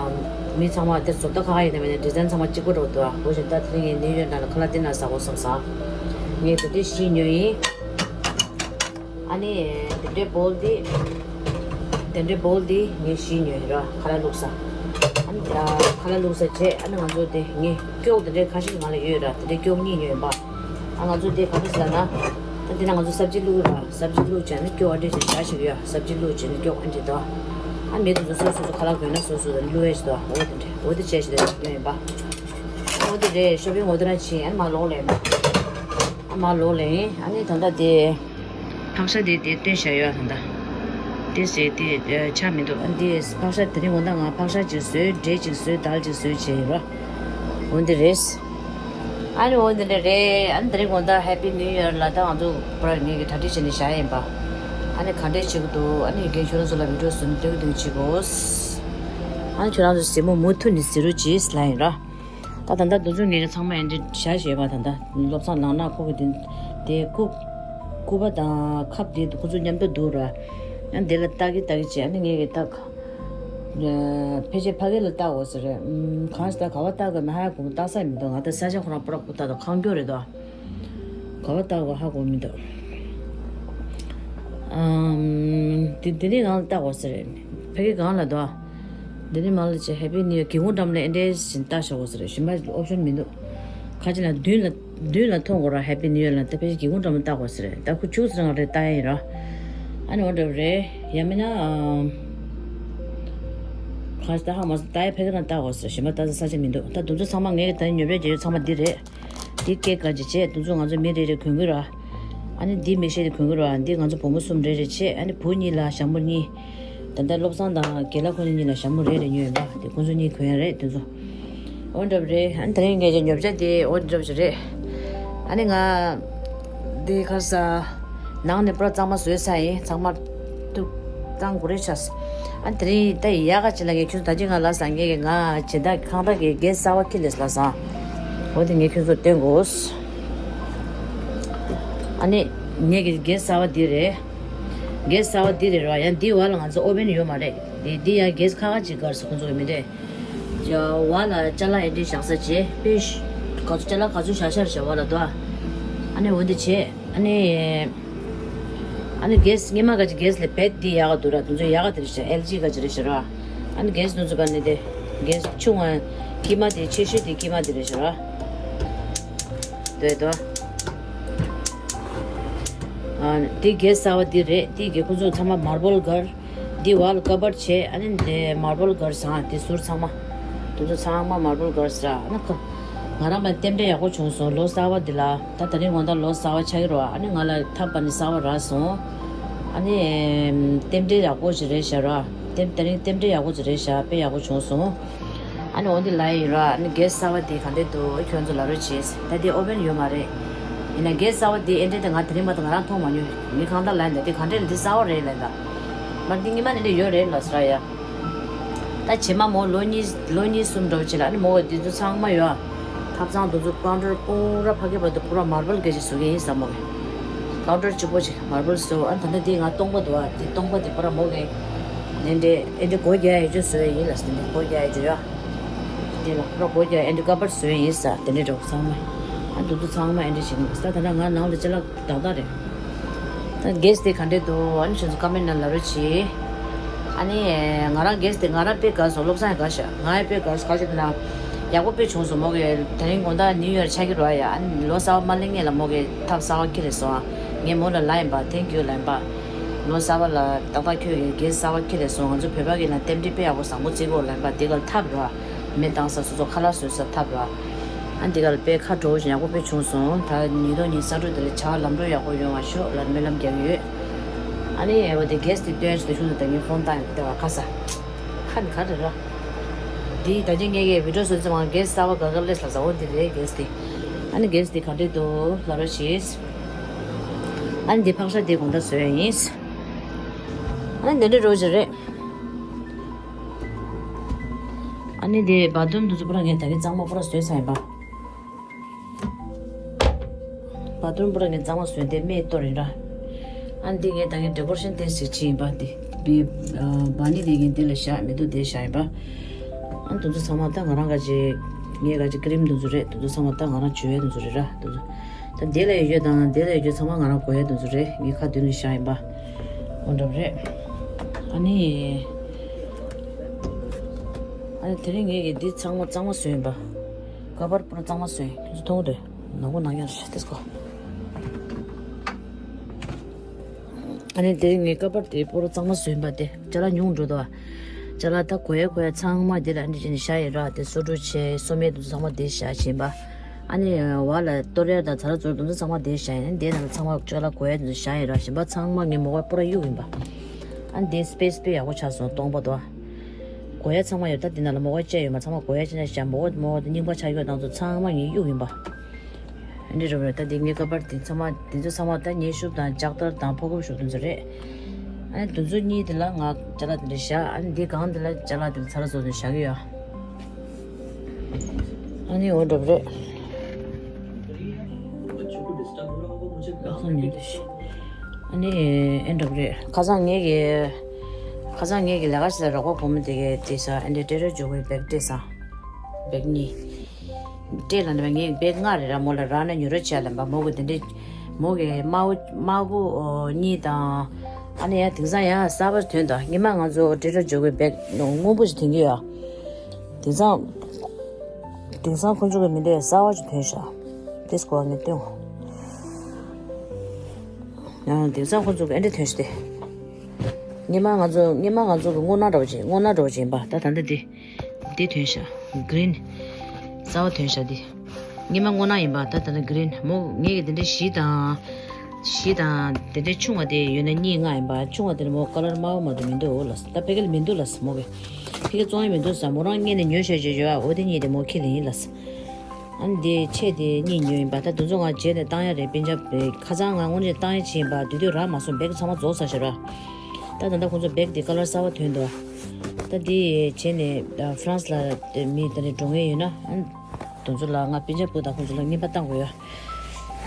མི་ཚང་མ་དེ་བཟོ་ལྟ་ཁ་ཁ་ཡིན་ན་མིན་ན་ཌི་ཛའིན་ཚང་མ་གཅིག་པ་འགྲོ་འདུག་ཨ། འོ་བཞིན་ད་དེ་རིང་ངས་ནིའུ་ཡར་ནང་ལ་ཁ་ལག་འདི་ནང་ཟ་དགོས་བསམ་སོང་། ངས་དེ་འདྲས་བཞི་ཉོས་ཡིན། ཨ་ནི་དེ་འདྲའི་བོལ་དེ། དེ་འདྲའི་བོལ་དེ་ངས་བཞི་ཉོས་ཡིན་ར། ཁ་ལག་བླུགས་ས། ཨ་ནི་ཨ་ཁ་ལག་བླུགས་ས་བྱས། ཨ་ནི་ང་ཚོ་དེ་ངས་སྐྱོགས་དེ་འདྲའི་ཁ་ཤས་ང་ལ་ཡོད་ར། དེ་འདྲའི་སྐྱོགས་གཉིས་ཉོས་ཡིན་པ། ཨ་ང་ཚོ་དེ་ག་འདྲ་ཟེར་ན། ད་དེ་ན་ང་ཚོ་སབ་ཇི་བླུགས་ར། སབ་ཇི་བླུགས་བྱས་ནས་སྐྱོགས་ཨ་འདྲས་བྱས་བཞག་ཞིག་ཡོད། སབ་ཇི་བླུགས་བྱས་ནས་སྐྱོགས་ཨ་འདྲས་དོ། ཨ་མི་དེ་ཚོ་སོ་སོ་སོ་ཁ་ལག་གོན་ན་སོ་སོ་དང་བླུགས་ཨེ་ཞིག་དོ། འོ་དེ་འདྲས་འོ་དེ་བྱས་ཞིག་དོ་ཉོས་ཡིན་པ། འོ་དེ་རེད། ཤོ་པིང་འོ་དེ་ན་ཕྱིན། ཨ་ནི་མ་ལོག་ལེ། ཨ་མ་ལོག་ལེ། ཨ་ནི་ད་ལྟ་དེ། ཕག་ཤ་དེ་དེ་བཏོན་བཞག་ཡོད་ད་ལྟ། དེ་ཟེར་དེ་ཆག་མི་འདུག་ཨ་འདི་ཕག་ཤ་དེ་རིང་དགོང་དག་ང་ཕག་ཤ་ཅིག་བཟོས། འབྲས་ཅིག་བཟོས། དལ་ཅིག་བཟོས་བྱས་ཡིན་རོ། འོ་འདི་རེད། ཨ་ནི་འོ་འདི་འདྲ་རེད། ཨ་ནི་དེ་རིང་དགོང་དག་ཧེ་པི་ནིའུ་ཡར་ལ་ད་ང་ཚོ་པུ་ར་ངེད་ཀྱི་གྲ་སྒྲིག་བྱས་ནས་བཞག་ཡིན་པ། ཨ་ནི་ག་འདྲས་བྱེད་ཀྱི་འདུག་ཨ་ནི་ཡི་གེ་ཁྱོད་རང་ཚོ་ལ་བི་ཌིའོ་བཟོས་ནས་སྟོན་གྱི་འདུག་བྱེད་དགོས། ཨ་ནི་ཁྱོད་རང་ཚོ་གཟིགས་མོ་མུ་མཐུད་ནས་གཟིགས་རོགས་གྱིས་ལབ་ཡིན་རོ། ད་ད་ལྟ་འདི་ཚོ་ངེད་ཀྱི་ཚང་མ་ཡིན་འདྲ་བཞག་བཞག་པ། ད་ལྟ་བློ་བཟང་ནང་ན་ཁོ་གི་དེ་དེ་སྐུ་སྐུ་པ་དང་ཁབ་དེ་ཁོ་ཚོ་མཉམ་དུ་འདུག་ར། ཡང་དེ་ལ་ལྟ་གི་ལྟ་གི་བྱས། ཨ་ནི་ངེད་ཀྱི་ད་ ཕལ་ཆེར་ཕ་གི་ལ་བལྟ་དགོས་ས་རེད། ཨམ། གང་ཞིག་ད་ག་བ་བལྟ་དགོས་མིན་ཧ་ཡ་གོ་མི། བལྟ་ས་མི་འདུག་ང་ད་ས་ཆ་ཁོ་རང་པུ་ར་ཁུ་ད་དང་ཁང་སྐྱོ་རེད་དོ། ག་བ་བལྟ་དགོས་ཧ་གོ་མི་འདུག་ཨམ། དེ་དེ་ནས་ང་ལ་བལྟ་དགོས་ས་རེད། ཕ་གི་གང་ལ་དོ། འདི་ནི་མ་ལ་ཆེ་Happy New Year། སྒེའུ་ཁུང་འགྲམ་ལ་ཨེ་འདྲས་ཞིག་ལྟ་བཞག་དགོས་ཟེར། གཞན་པ་ཨོབ་ཤོན་མི་འདུག་ཁ་ཅིག་ལ་མདུན་ལ་མདུན་ལ་མཐོང་དགོས་ར། Happy New Year ལ་ད་ཕལ་ཆེར་སྒེའུ་ཁུང་འགྲམ་ལ་ལྟ་དགོས་ཟེར། ད་ཁུ་བཅུག་ཟེར་ང་རེ་ལྟ་ཡ་ཡིན་ར། ཨ་ནི་འོ་འདྲ་རེད། ཡང་མིན་ན་ཨམ། ཁ་ཅིག་ད་ཧ་མ་སོང་། ད་ཡ་ཕ་གི་ན་ལྟ་དགོས་ཟེར། གཞན་པ་ལྟ་ས་ས་ཆ་མི་འདུག་ད་དུང་ཚོ་ཚང་མ་ངའི་ད་ཉོ་བྱས་རྒྱུ་ཚང་མ་འདི་རེད། འདི་སྐད་ག་ཅིག་བྱས། དུ་ཚོ་ང་ཚོ་མི་རེ་རེ་གོན་གི་ར། ཨ་ནི་འདི་མི་ཤེས་དེ་གོན་གི་ར། འདི་ང་ཚོ་བུ་མོ་གསུམ་རེ་རེ་བྱས། ཨ་ནི་བུ་གཉིས་ལ་ཞྭ་མོ་གཉིས། ད་ལྟ་བློ་བཟང་དང་རྒན་ལགས་ཁོ་གཉིས་གཉིས་ལ་ཞྭ་མོ་རེ་རེ་ཉོས་ཡོད་པ། དེ་ཁོ་ཚོ་གཉིས་གོན་ཡ་རེད་དེ་ཚོ། འོ་འདྲ་བ་རེད། ཨ་ནི་དེ་རིང་ངས་ཀྱང་ཉོ་ཆ་དེ་འོ་འདྲ་བ་ཞིག་རེད། ཨ་ནི་ང་འདི་ཁ་ས་ནང་ནས་པུ་ར་གཙང་མ་བཟོས་ཚར་ཡིན། ཚང་མ་ཏུག་བཏང་དགོས་རེད་ཤག་ཨ་ནི་དེ་རིང་ད་ཡག་ག་ཅི་ལ་ངས་ཁྱོད་ད་ཅི་ང་ལ་སང་ངས་ཀྱི་ང་སྦྱིན་བདག་ཁང་བདག་གི་གེ་སི་གསར་བ་ཁྱེར་སླེབས་ལ་སང་། འོ་དེ་ངས་ཁྱོད་ཚོ་སྟོན་དགོས། ཨ་ནི་ངས་ཀྱི་གེ་སི་གསར་བ་འདི་རེད། གེ་སི་གསར་བ་འདི་རེད་ར། ཡང་འདི་བར་ལ་ང་ཚོ་ཨོ་བན་ཡོད་མ་རེད། འདི་འདི་ཡང་གེ་སི་ཁ་ཁ་ཅིག་སྒར་སོ་ཁོང་ཚོ་གི་མི་འདྲ། ཡ་བ་ལ་ཅ་ལག་ཨེ་འདྲས་བཞག་ས་བྱས་དཔེ་ཤ་ག་ཚོད་ཅ་ལག་ག་ཚོད་བཞག་ཤར་བྱ་བ་ལ་དོ། ཨ་ནི་འོ་འདི་བྱས། ཨ་ནི། ཨ་ནི་གེ་སི་སྔོན་མ་ག་ཅིག་གེ་སི་ལས་བེད་འདི་ཡག་ག་འདུག་ར། དུ་ཚོད་ཡག་ག་དེ་རེད་ཤག་ཨེལ་ཇི་ག་ཅིག་རེད་ཤག་ར། ཨ་ནི་གེ་སི་དུ་ཚོད་ག་ནི་དེ་གེ་སི་ཆུང་བ་དཀྱིལ་མ་དེ་ཆེ་ཤོས་དེ་དཀྱིལ་མ་དེ་རེད་ཤག་ར། དོ་དོ། ཨ་འདི་གེ་སི་གསར་བ་འདི་རེད། འདི་གེ་ཁོ་ཚོ་ཚང་མ་མར་བལ་སྒར། འདི་བར་ལ་ཀ་བར་བྱས། ཨ་ནི་འདི་མར་བལ་སྒར་བཟང་། འདི་ཟུར་ཚང་མ། དེ་ཚོ་ཚང་མ་མར་བལ་སྒར་ཟེར། ཨ་ནི་ཁ་ང་རང་ལ་རྟེན་འབྲེལ་ཡག་པོ་བྱུང་སོང་། ལོ་གསར་བ་འདི་ལ་ད་དེ་རིང་དགོང་དག་ལོ་གསར་བ་ཆགས་ཀྱི་རེད་བ། ཨ་ནི་ང་ལ་ཐབ་པ་ནི་གསར་བ་རག་སོང་། ཨ་ནི་རྟེན་འབྲེལ་ཡག་པོ་ཞིག་རེད་ཤག་ར། རྟེན་དེ་རིང་རྟེན་འབྲེལ་ཡག་པོ་ཞིག་རེད་ཤག་དཔེ་ཡག་པོ་བྱུང་སོང་། ཨ་ནི་འོ་འདི་ལ་ཡིན་ར། ཨ་ནི་གེ་སི་གསར་བ་འདི་ག་འདྲས་འདུག་ཁྱོད་ཚོ་ལབ་རོགས་བྱེད། ད་འདི་ཨོ་བན་ཡོད་མ་རེད། ཡིན་ན་གེ་སི་གསར་བ་འདི་ཨེ་འདྲས་དེ་ང་དེ་རིང་མ་གཏོགས་ང་རང་མཐོང་མ་མྱོང་། མི་གང་ལྟར་ལབ་ཡིན་ད། འདི་ག་འདྲས་ལ་འདི་གསར་བ་རེད་ལབ་ཡིན་ད། མ་འདི་སྔོན་མ་ནས་འདི་ཡོད་རེད་ལབ་ས་ར་ཡ། ད་རྗེས་མ་མོ་ལོ་གཉིས་ལོ་གཉིས་གསུམ་འགྲོ་བྱེད་ལ། ཨ་ནི་མོ་འདི་ཚོ་ཚང་མ་ཡོད། ཐབ་ཚང་འདི་ཚོ་ཀའུན་ཊར་པུ་ར་ཕ་གི་བར་དུ་པུ་ར་མར་བལ་ག་ཅིག་བཟོ་གི་ཡིན་ས་མོ་གི། ཀའུན་ཊར་གཅིག་པོ་ཅིག་མར་བལ་བཟོ། ཨ་ནི་ད་ལྟ་འདི་ང་སྟོང་པ་འདུག་ཨ། འདི་སྟོང་པ་འདི་པུ་ར་མོ་གི་ནས་འདྲས་ཨེ་འདྲས་སྒོ་རྒྱག་ཡ་ཅིག་བཟོ་ཡ་ཡིན་ལབ་ས། འདི་སྒོ་རྒྱག་ཡ་ཅིག་ཡོད། འདི་ལ་པུ་ར་སྒོ་རྒྱག་ཨེ་འདྲས་ཀ་བར་བཟོ་ཡ་ཡིན་ས། དེ་འདྲས་འགྲོ་ཚང་མ། ཨ་འདི་ཚོ་ཚང་མ་ཨེ་འདྲས་བྱེད་ཀྱི་ཡིན་ས། ད་ལྟ་ང་ནང་ལ་ཅ་ལག་ཏག་ཏག་རེད། ད་གེ་སི་དེ་ག་འདྲས་འདུག་ཨ་ནི་ཁྱོད་ཚོ་ཀ་མེན་ཊི་ནང་ལབ་རོགས་བྱེད། ཨ་ནི་ང་རང་གེ་སི་དེ་ང་རང་དཔེ་དགའ་སོང་། བློ་བཟང་ཡང་དགའ་ཤག་ང་ཡང་དཔེ་དགའ་སོང་། ག་ཅིག་ན་ཡག་པོ་དཔེ་བྱུང་སོང་མོ་གི། དེ་རིང་དགོང་དག་ནིའུ་ཡར་ཆགས་ཀྱི་རེད་ཡ། ཨ་ནི་ལོ་གསར་བ་མ་སླེབས་སྔོན་ལ་མོ་གི་ཐབ་གསར་བ་ཁྱེར་རེ་སོང་ཨ། ངས་མོ་ལ་ལབ་ཡིན་པ། ཐེང་ཀིའུ་ལབ་ཡིན་པ། ལོ་གསར་བ་ལ་ཏག་ཏག་ཁྱོད་ཀྱིས་གེ་སི་གསར་བ་ཁྱེར་རེ་སོང་། ང་ཚོ་བོད་པ་གི་ལ་རྟེན་འབྲེལ་དཔེ་ཡག་པོ་བཟང་པོ་བརྩི་གི་ཡོད་ལབ་ཡིན་པ། དེ་ག་ལ་ཐབ་རེད་བ། མེ་བཏང་ས་སོ་སོ་ཁ་ལག་བཟོ་ས་ཐབ་ར། ཨ་འདི་ག་ལ་དཔེ་ཁ་དྲོ་བོ་ཞིག་ཡག་པོ་དཔེ་བྱུང་སོང་། ད་ཉིས་སྟོང་ཉི་ཤུ་རྩ་དྲུག་འདི་ལ་བྱ་བ་ལམ་འགྲོ་ཡག་པོ་ཡོང་བ་ཤོག་ལབ་སྨོན་ལམ་རྒྱག་གི་ཡོད། ཨ་ནི་འོ་དེ་གེ་སི་དེ་སྟོན་ཞིག་ཏུ་ཤུལ་དུ་ད་ངའི་ཕོན་བཏང་ཡོད་དེ་བ་ཁ་ས། ཁ་ནི་ཁ་རེ་ར། འདི་ད་ཅི་ངས་ཀྱི་བི་ཌིའོ་བཟོ་ཙམ་མ་གེ་སི་གསར་བ་ག་ག་སླེབས་ལ་ཟ་འོ་འདི་རེད་གེ་སི་དེ། ཨ་ནི་གེ་སི་དེ་ག་འདྲས་འདུག་ལབ་རོགས་བྱེད། ཨ་ནི་འདི་ཕག་ཤ་དེ་དགོང་དག་བཟོས་ཡིན། ཨ་ནི་འདི་འདྲས་རོ་ཅིག་རེད། ཨ་ནི་དེ་བ་ཐུམ་དུ་ཚོ་པུ་ར་ངས་ད་གིན་གཙང་མ་པུ་ར་བཟོས་ཚར་ཡིན་པ། བ་ཐུམ་པུ་ར་ངས་གཙང་མ་བཟོས་ཏེ་མེ་གཏོར་ཡིན་ར། ཨ་ནི་དེ་ངས་ད་གིན་ཌེ་ཀོ་རེ་ཤན་ཏོག་ཙམ་བྱས་ཡིན་པ། དེ་བི་བ་ནི་དེ་གིན་དེ་ལ་བཞག་མེ་ཏོག་དེ་བཞག་ཡིན་པ། ཨ་ནི་དུ་ཚོ་ཚང་མ་ད་ང་རང་ག་ཅིག་ངས་ག་ཅིག་ཀི་རིམ་དུ་ཚོ་རེད། དུ་ཚོ་ཚང་མ་ད་ང་རང་བྱུག་ཡས་དུ་ཚོ་རེད་ར། དུ་ཚོ་ད་དེ་ལ་ཡོད་རྒྱུ་དང་དེ་ལ་ཡོད་རྒྱུ་ཚང་མ་ང་རང་གོན་ཡས་དུ་ཚོ་རེད། ངའི་ཁ་མདུན་ལ་བཞག་ཡིན་པ། འོ་འདྲ་པོ་རེད། ཨ་ནི། ཨ་ནི་དེ་རིང་ངས་ཀྱི་འདི་ཚང་མ་གཙང་མ་བཟོས་ཡིན་པ། ཀ་པར་པུ་ར་གཙང་མ་བཟོས་ཡིན། ཁྱོད་ཚོ་མཐོང་གི་འདུག་ནག་པོ་ནག་ཉག་རེད་ཤག་ཏེ་སྐོ། ཨ་ནི་དེ་རིང་ངས་ཀ་པར་དེ་པུ་ར་གཙང་མ་བཟོས་ཡིན་པ། དེ་ཅ་ལག་ཉུང་འགྲོ་འདུག་ཅ་ལག་ད་གོན་ཡས་གོན་ཡས་ཚང་མ་དེ་ལ་ཨ་ནི་བྱས་ནས་བཞག་ཡིན་ར། དེ་སོ་འཁྲུད་བྱས་སོ་མེད་དུ་ཚང་མ་དེ་བཞག་བྱས་ཡིན་པ། ཨ་ནི་བ་ལ་གཏོར་ཡ་དང་ཚ་ར་ཚོར་དུ་ཚང་མ་དེ་བཞག་ཡིན། དེ་ནང་ལ་ཚང་མ་ཅ་ལག་གོན་ཡ་དེ་ཚོ་བཞག་ཡིན་ར། གཞན་པ་ཚང་མ་ངས་མོ་ག་པུ་ར་གཡུག་ཡིན་པ། ཨ་ནི་དེ་སི་པེ་སི་དཔེ་ཡག་པོ་ཆགས་སོང་སྟོང་པ་དོ། གོན་ཡ་ཚང་མ་ཡོད། ད་དེ་ནང་ལ་མོ་ག་བཅས་ཡོད་མ། ཚང་མ་གོན་ཡ་བཅས་ན་བཞག་མོ་ག་མོ་ག་དེ་རྙིང་པ་ཆགས་ཡོད་དང་ཚོ་ཚང་མ་ངས་གཡུག་ཡིན་པ། ཨ་ནི་རོ་རོ་ད་དེ་ངའི་ཀ་པར་དེ་ཚང་མ་དེ་ཚོ་ཚང་མ་ད་ངའི་ཤུབས་དང་ལྕགས་ཐར་དང་ཕོ་ཁོབ་ཤུབས་དེ་ཚོ་རེད། ཨ་ནི་དེ་ཚོ་གཉིས་དེ་ལ་ང་ཅ་ལག་དེ་འདྲ་བཞག་ཨ་ནི་འདི་གང་དེ་ལ་ཅ་ལག་དེ་ཚ་ར་ཚོ་དེ་བཞག་གི་ཡོད། ཨ་ནི་འོ་འདྲ་པོ་རེད། ཨ་ནི་ཨེ་འདྲ་པོ་རེད། ཁ་སང་ངས་ཀྱི་ ཁ་སང་ངེད་ཀྱི་ལས་ཀ་བྱེད་ས་རོགས་པ་བུ་མོ་དེ་གས་དེ་ས་ཨེ་འདྲས་སྤྲད་རོགས་བྱེད་དགོས་བེག་སྤྲད་ས། བེག་གཉིས། སྤྲད་ལབ་ནས་ངས་བེག་ལྔ་རེད་ར། མོ་ལ་རག་ན་ཉོ་རོགས་བྱས་ལབ་པ། མོ་གི་དེ་འདྲས་མོ་གི་དམར་པོ་དམར་པོ་གཉིས་དང་། ཨ་ནི་ཡང་དེང་སང་ཡང་གསར་པ་ཐོན་དང་སྔོན་མ་ང་ཚོ་སྤྲད་རོགས་བྱེད་དགོས་བེག་སྔོན་པོ་ཞིག་ཐོན་གྱི་ཡོད། དེང་སང་དེང་སང་ཁོང་ཚོ་གི་མི་འདྲ་གསར་པ་ཞིག་ཐོན་ཤག་དེ་སྐོར་ངས་སྟོན། ཡང་དེང་སང་ཁོང་ཚོ་གི་ཨེ་འདྲས་ཐོན་ཤག་སྟེ། སྔོན་མ་ང་ཚོ་སྔོན་མ་ང་ཚོ་གི་སྔོ་ནག་འདྲ་པོ་ཅིག་སྔོ་ནག་འདྲ་པོ་ཅིག་ཡིན་པ། ད་ད་འདི་འདི་འདི་ཐོན་ཤག་གི་རིན། གསར་པ་ཐོན་ཤག་འདི། སྔོན་མ་སྔོ་ནག་ཡིན་པ། ད་ད་འདི་གི་རིན། མོ་ངས་གི་འདི་འདྲའི་བཞི་དང་། བཞི་དང་དེ་འདྲའི་ཆུང་བ་དེ་ཡོད་ན་གཉིས་ལྔ་ཡིན་པ། ཆུང་བ་དེ་ནི་མོ་ཀ་ལར་དམར་པོ་མ་གཏོགས་མི་འདུག་ལ། ད་ཕ་གི་ལ་མི་འདུག་ལ་མོ་གི། ཕ་གི་བཙོང་ཡ་མི་འདུག་ས། མོ་རང་སྔོན་ནས་ཉོས་བཞག་བཞག་ཡོད་ཨ། འོ་དེ་གཉིས་དེ་མོ་ཁྱེར་ལེ་ཡིན་ལ། ཨ་ནི་དེ་ཆེ་དེ་གཉིས་ཉོས་ཡིན་པ། ད་དེ་ཚོ་ང་རྗེས་ནས་བཏང་ཡ་རེད། སྤུན་ཆ་ཁ་སང་ང་དངོས་གནས་བཏང་ཡ་བྱས་ཡིན་པ། དུས་དུས་རག་མ་སོང་། བེག་ཚང་མ་རྫོགས་ཚར་ཤག་ར། ད་ད་ལྟ་ཁོང་ཚོ་བེག་དེ་ཀ་ལར་གསར་པ་ཐོན་འདུག་ད་དེ་བྱས་ནས་ཨ་ཧྥ་རན་སི་ལ་དེ་མི་དེ་འདྲ་འགྲོ་མཁན་ཡོད་ན། ཨ་ནི་དེ་ཚོ་ལ་ང་སྤུན་ཆ་བུ་དང་ཁོང་ཚོ་ལ་རྔན་པ་བཏང་དགོས་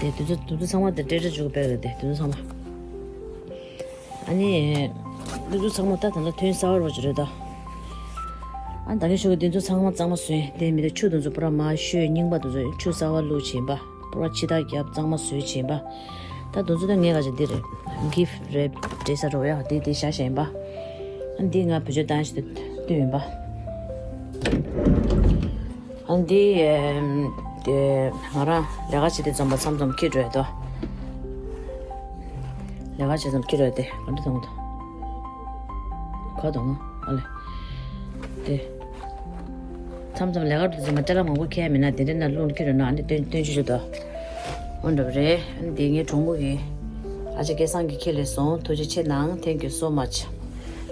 ཡ། དེ་དེ་ཚོ་དེ་ཚོ་ཚང་མ་དེ་སྤྲད་སྤྲད་བཅུག་པས་རེད། དེ་དེ་ཚོ་ཚང་མ། ཨ་ནི། འདི་ཚོ་ཚང་མ་ད་ད་ལྟ་ཐོན་གསར་པ་རོ་ཅིག་རེད་ད། ཨ་ད་གིན་ཤོག་གི་འདི་ཚོ་ཚང་མ་གཙང་མ་བཟོས། དེ་མི་དེ་ཆུ་དེ་ཚོ་པུ་ར་མ་བཤོས། རྙིང་པ་དེ་ཚོ་ཆུ་གསར་པ་བླུགས་བྱིན་པ། པུ་ར་ཕྱི་ཐག་རྒྱབ་གཙང་མ་བཟོས་བྱིན་པ། ད་དེ་ཚོ་ད་ངས་ག་ཅིག་འདི་རེད། གིཕ་རེབ་སྤྲད་ས་རོ་ཡ། དེ་དེ་བཞག་བཞག་ཡིན་པ། ཨ་འདི་ང་བེད་སྤྱོད་བཏང་ཞིག་ཏུ་ཡིན་པ། ཨ་འདི། དེ་ང་རང་ལས་ཀ་བྱེད་དུས་ཙམ་པ་མཚམས་མཚམས་འཁྱེར་འགྲོ་ཡ་དོ། ལས་ཀ་བྱེད་ཙམ་འཁྱེར་འགྲོ་ཡ་དེ་ག་འདྲ་གཏོང་གི་འདུག་ག་གཏོང་ཨ་ལེ། དེ། མཚམས་མཚམས་ལས་ཀ་འགྲོ་དུས་ཙམ་པ་སྐྲ་ལག་མང་པོ་འཁྱེར་ཡ་མེད་ན་དེ་འདྲ་ན་རླུང་འཁྱེར་འགྲོ་ན་ཨ་འདི་སྟོན་སྟོན་ཆོག་ཆོག་དོ། འོ་འདྲ་པོ་རེད། ཨ་འདི་ངའི་གྲོགས་མོ་གིས་ཨ་ཅག་སྐལ་བཟང་གིས་འཁྱེར་སླེབས་སོང་། ཐུགས་རྗེ་ཆེ་གནང་། Thank you so much།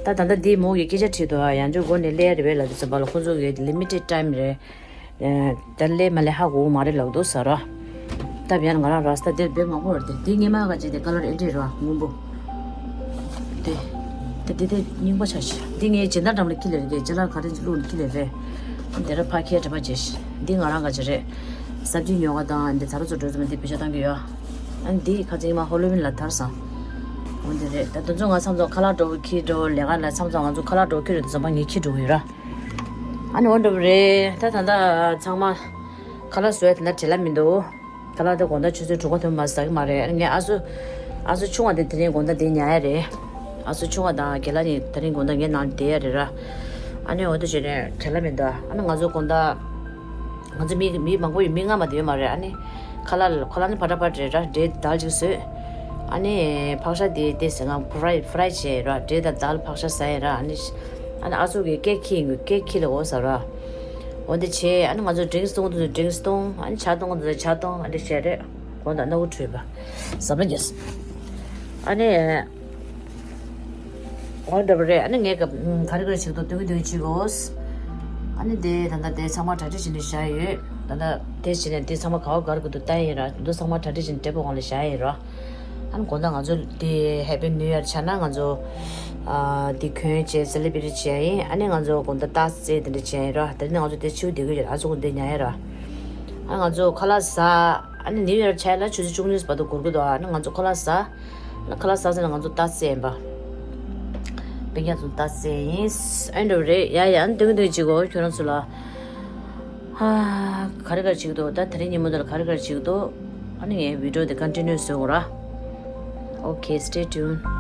ད་ད་ལྟ་འདི་མོ་གིས་སྐད་ཆ་དྲིས་འདུག་ཨ་ཡང་ཅིག་སྒོ་ནས་སླེབས་ཡ་རེད་པས་ལབ་དུས་ཙམ་པ་ལ་ཁོང་ཚོ་གིས་limited time་རེད། ད་ལས་མ་ལས་ཧ་གོ་མ་རེད་ལབ་འདུག་ཟེར་ར། ད་བྱས་ན་ང་རང་ར་ས་ད་དེར་བེག་མང་པོ་རེད་དེ། འདི་སྔོན་མ་ག་ཅིག་དེ་ཀ་ལར་ཨེ་འདྲས་ར་སྔོན་པོ། དེ། ད་དེ་དེ་རྙིང་པ་ཆགས་ཤག་འདི་ངའི་སྦྱིན་བདག་འགྲམ་ལ་འཁྱེར་སླེབས་རེད། ཅ་ལག་ག་རེ་བླུགས་ནས་འཁྱེར་སླེབས་རེད། དེ་ར་ཕ་ཁྱེར་གྲྭ་པ་བྱས་ཤག་འདི་ང་རང་ག་ཅིག་རེད། སབ་ཇི་ཉོ་ག་དང་འདི་ད་རུ་ཚོ་འགྲོ་ཙམ་འདི་བེད་སྤྱོད་བཏང་གི་ཡོད། ཨ་འདི་ཁ་ཚིག་མ་ཧོ་ལོ་ཝིན་ལ་ཐར་སོང་། འོ་འདི་རེད། ད་དེ་ཚོ་ང་མཚམས་མཚམས་ཁ་ལག་འགྲོ་འཁྱེར་འགྲོ་ལས་ཀ་ལ་མཚམས་མཚམས་ང་ཚོ་ཁ་ལག་འགྲོ་འཁྱེར་འགྲོ་དུས་ཙམ་པ་ངས་འཁྱེར་འགྲོ་གི་ཡོད་ར། ཨ་ནི་འོ་འདྲ་པོ་རེད། ད་ད་ལྟ་ཚང་མ་ཁ་ལག་བཟོས་དེ་འདྲ་བྲེལ་བ་མི་འདུག་ཁ་ལག་དེ་དགོང་དག་ཆུ་ཚོད་དྲུག་པ་ཐོན་མ་ཟ་གི་མ་རེད། ཨ་ནི་ངའི་ཨ་སུ་ཨ་སུ་ཆུང་བ་དེ་དེ་རིང་དགོང་དག་དེ་ཉལ་ཡ་རེད། ཨ་སུ་ཆུང་བ་དང་རྒན་ལགས་གཉིས་དེ་རིང་དགོང་དག་ངའི་ནང་བསྡད་ཡ་རེད་ར། ཨ་ནི་འོ་དེ་བྱས་ནས་བྲེལ་བ་མི་འདུག་ཨ་ནི་ང་ཚོ་དགོང་དག་ང་ཚོ་མི་མི་མང་པོ་ཡོད། མི་ལྔ་མ་གཏོགས་ཡོད་མ་རེད། ཨ་ནི་ཁ་ལག་ཁ་ལག་ནི་ཕ་ཏྲ་ཕ་ཏྲ་རེད་ར། འབྲས་དལ་ཅིག་བཟོས། ཨ་ནི་ཕག་ཤ་དེ་དེ་ཟེར་ང་ཕ་རའི་ཕ་རའི་བྱས་ར། འབྲས་དང་དལ་ཕག་ཤ་ཟ་ཡ་ར། ཨ་ནི་ཨ་ནི་ཨ་ཚོ་གིས་ཀེག་ཁྱེར་ཡོང་གི། ཀེག་ཁྱེར་ལ་འོ་ཟ་ར། འོ་འདི་བྱས། ཨ་ནི་ང་ཚོ་ཌི་རིང་སི་བཏུང་དུས་ཌི་རིང་སི་བཏུང་། ཨ་ནི་ཇ་བཏུང་དུས་ཇ་བཏུང་། ཨ་འདི་བྱས་རེད། དགོང་དག་སྣ་བུག་བྲུས་པ། ཟ་མ་རྒྱག་ཨ་ནི། འོ་འདྲ་པོ་རེད། ཨ་ནི་ངས་ག་ག་རེ་ག་རེ་བྱེད་ཀྱི་འདུག་སྟོན་གྱི་འདུག་བྱེད་དགོས། ཨ་ནི་དེ་ད་ལྟ་དེ་ཚང་མ་གྲ་སྒྲིག་བྱས་ནས་བཞག་ཡོད། ད་ལྟ་དེ་བྱས་ནས་དེ་ཚང་མ་ག་བ་ག་རེ་དགོས་འདུག་ལྟ་ཡིན་ར། དེ་ཚོ་ཚང་མ་གྲ་སྒྲིག་བྱས་ནས་ཊེ་བལ་གོང་ལ་བཞག་ཡིན་ར། ཨ་ནི་དགོང་དག་ང་ཚོ་དེ་Happy New Year་ཆགས་ན་ང་ཚོ་ཨ་དེ་གྱོན་བྱས་སེ་ལེ་བྷི་རེཊ་བྱས་ཡིན། ཨ་ནི་ང་ཚོ་དགོང་དག་རྟགས་རྩེད་དེ་འདྲ་བྱས་ཡིན་ར། དེ་ནས་ང་ཚོ་དེ་ཕྱིར་བསྡད་ཀྱི་ཡོད། ཨ་ཚོ་དགོང་དེ་ཉལ་ཡིན་ར། ཨ་ང་ཚོ་ཁ་ལག་ཟ། ཨ་ནི་New Year་ཆགས་ལ་ཆུ་ཚོད་བཅུ་གཉིས་བར་དུ་འགོར་གྱི་འདུག་ཨ་ནི་ང་ཚོ་ཁ་ལག་ཟ། ཨ་ནི་ཁ་ལག་ཟ་ཟེར་ན་ང་ཚོ་རྟགས་གསལ་ཡིན་པ། སྤུན་ཀྱག་ཚོ་རྟགས་གསལ་ཡིན། ཨེ་འདྲ་རེད་ཡ། ཡ་ཨ་ནི་སྟོན་གྱི་འདུག་བྱེད་དགོས་ཁྱོད་རང་ཚོ་ལ། ཧ། ག་རེ་ག་རེ་བྱེད་ཀྱི་འདུག་ད་དེ་རིང་ཉིན་མོ་འདི་ལ་ག་རེ་ག་རེ་བྱེད་ཀྱི་འདུག་ཨ་ནི་ངའི་བི་ཌི་ཡོ་འདི་ཀོན་ཊི་ནིའུ་བཟོ་དགོས་ར། Okay, stay tuned།